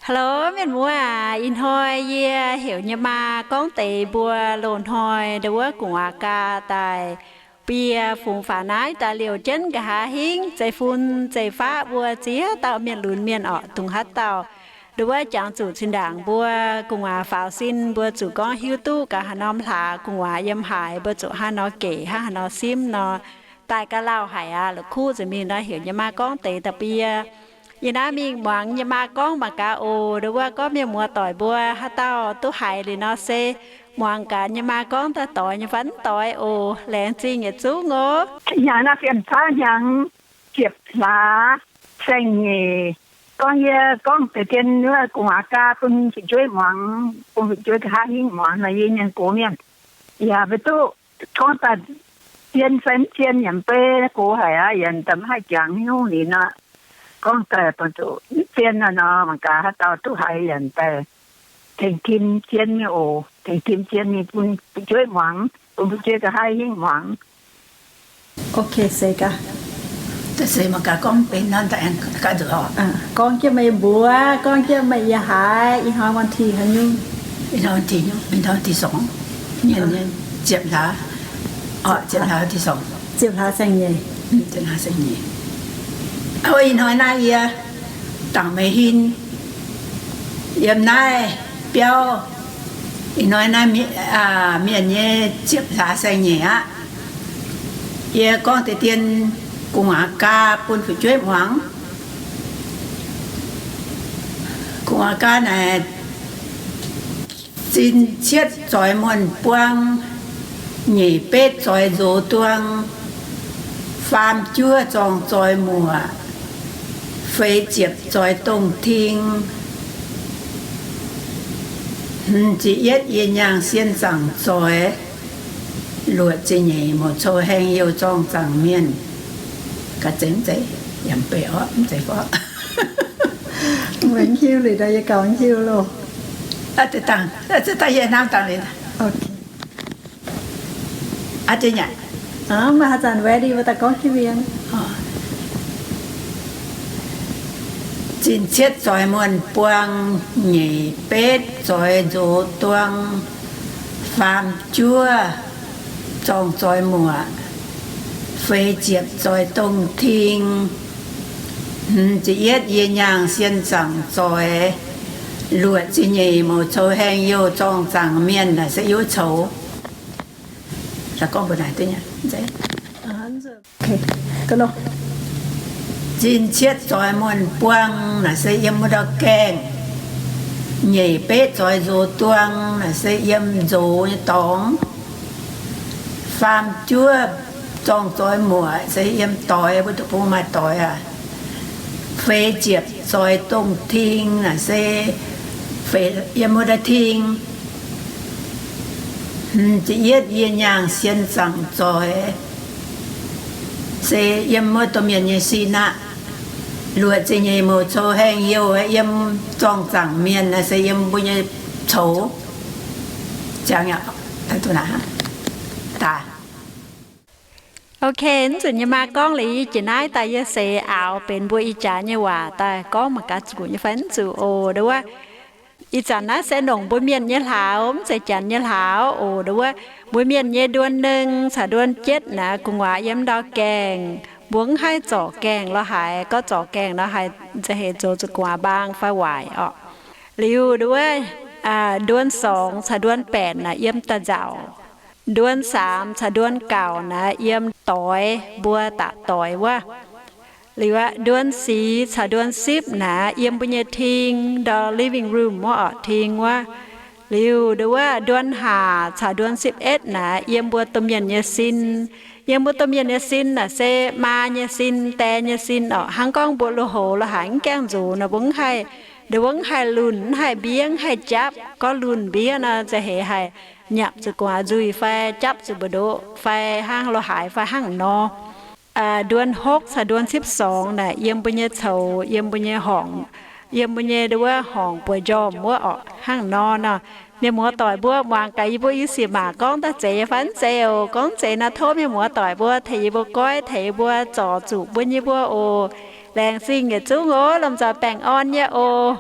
Hello mienh muoz aac, ih hnoi yie heuc nyei maa gorngv deix mbuo loz-hnoi ndau wuov gu'nguaaz gaa daaih bie fungx faaux naaiv daaih liouh jienv nqa'haav hingv zeiv-fun zeiv-faqv mbuo ziex dauh mienh lunx mienh orqc, dongh haaix dauh ndau wuov jangx zuqc zinh ndaangc mbuo gu'nguaaz faaux sin mbuo zuqc gorngv hiuv duqv gaax haaix norm hlaax gu'nguaaz yiem haaix, mbuo zuqc hnangv nor gec hnangv haaix nor simv nor, daaih ga'lauh haic aqv. La'kuqv nzunc mingh nor heuc nyei maa gorngv deix da'bie. Yie naaiv mingh muangx nyei maa gorngv mangc gaax oc. Ndau wuov gorngv mienh muoz doic mbuo haaix dauh duqv haiz liuz nor se muangx gaax nyei maa gorngv daaih doix nyei fai mv doix oc. Laengz zingh yietc zungv oc. Hnyangx naaiv fiem caav hnyangx ziepc hlaax saeng-nyeic, gorngv yie gorngv deix dien wuov gu'nguaaz gaa bun fu'jueiv muangx, bun fu'jueiv nqa'haav hingv muangx nor, yie mienh gox mienh yaac maiv duqv gorngv daaih zien fai mv zien yaac mv bei, gox haic aqv, yaac mv haih jangx hnyouv liuz nor, gorngv daaih bun zuqc mv zien nor, mangc gaax haaix dauh duqv haiz yaac daaih tengx tim zien mingh oc, tengx tim zien mingh bun fu'jueiv muangx, bun fu'jueiv nqa'haav hingv muangx. Ok, seix gaax. Seix mangc gaax gorngv benx nor, aengx gaax nzuqc oc. Gorngv jienv meih mbuox, gorngv jienv meih yaac haiz ih hnoi วันที่ haaix nyungc. Ih hnoi วันที่ nyungc, ih hnoi วันที่สอง, mienh nyei ziepc hlaax, ziepc hlaax วันที่สอง, ziepc hlaax saeng-nyeic, ziepc hlaax saeng-nyeic. Ov, ih hnoi naaiv yie dangc meih hin yiem naaiv biauv. Ih hnoi naaiv mienh nyei ziepc hlaax saeng-nyeic aqv. Yie gorngv deix dien gu'nguaaz gaa bun fu'jueiv muangx. Gu'nguaaz gaa naaic, zinh cietv zoix muonh buang, nyeic betv zoix nzox duang, faam juov zorng zoix muoc, feix ziepc zoix dongh ting, hmz ziepc yietv yie nyaangh sien zaangc zoix, luoqc ziepc nyeic mouc cou haeng youh zorng zaangc mienh. Ga'zeiz mv zeiz, yaac mv bei orqc, mv zeiz orqc. Mv hiuv liuz, yie gauh mv hiuv loh. Dangh, dangh yie hnamv dangh liuz. Maaih haaix zanc ready mbuo daaih gorngv jienv mingh. Zinh cietv zoix muonh buang, nyeic betv zoix nzox duang, faam juov zorng zoix muoc, feix ziepc zoix dongh ting, hmz ziepc yietv yie nyaangh sien zaangc zoix, luoqc ziepc nyeic mouc cou haeng youh zorng zaangc mienh naaic se yiem wuov coux. Zinh cietv zoix muonh buang naaic se yiem wuov ndau gaengh. Nyeic betv zoix nzox duang naaic se yiem nzox nyei dorngx. Faam juov zorng zoix muoc se yiem doix, mbuo deic-bung maaih doix aqv. Feix ziepc zoix dongh ting naaic se yiem wuov ndau ting. Hmz ziepc yietv yie nyaangh sien zaangc zoix se yiem wuov domh mienh nyei sin aqv. Luoqc ziepc nyeic mouc cou haeng youh yiem zorng zaangc mienh naaic se yiem mbuo nyei coux. Ziangx yaac daaih. Ok, mv nzunc nyei maa gorngv liuz yie jiex naaiv daaih yie seix aaux benx mbuo ih jaax nyei waac daaih gorngv mangc gaax zuqc nyei fai mv zuqc oc. Ndau wuov ih zanc naaiv se longc mbuo mienh nyei hlaax, mv zeiz janx nyei hlaax oc. Ndau wuov mbuo mienh nyei nduon nengh caux nduon jietv naaic gu'nguaaz yiem ndau gaengh. Mbuo mv haih zorc gaengh lorz haaix, gorngv zorc gaengh lorz haaix nza'heix zoux zuqc gu'nguaaz mbaang fai waaic orqc. Liuz ndau wuov nduon songx caux nduon baetc naaic yiem da'nzauc. Nduon saamx caux nduon gauc naaiv yiem doix, mbuo daaih doix wuov. Liuz aqv, nduon sic caux nduon sipv naaiv yiem mbuo nyei ting, ndau living room wuov orqc, ting wuov. Liuz ndau wuov nduon haac caux nduon sipv-etv naaiv yiem mbuo domh mienh nyei sin. Yiem mbuo domh mienh nyei sin naaic se maa nyei sin, die nyei sin orqc. Hnangv gorngv mbuo lui-houx lorz haaix mv gaengh nzuqc nor, mbuo mv haih, ndau wuov mv haih lunh, mv haih mbiev, mv haih japv. Gorngv lunh mbiev nor, nza'heix haih nyapc zuqc gu'nguaaz nzuih fai japv zuqc mbu'ndoqv fai hnangv lorz haaix fai hnangv nor. Nduon hopv caux nduon sipv songx naaic yiem mbuo nyei coux, yiem mbuo nyei horngc, yiem mbuo nyei ndau wuov horngc buoz-njormh wuov orqc. Hnangv nor nor, mienh muoz doic mbuo muangx gaax yie mbuo i sic maac gorngv daaih zeiz fai mv zeiz oc. Gorngv zeiz nor tov mienh muoz doic mbuo tengx yie mbuo goiv, tengx yie mbuo zorc zuqc mbuo nyei mbuo oc. Laengz zingh yietc zungv oc. Lomh nzoih baengh orn nyei oc.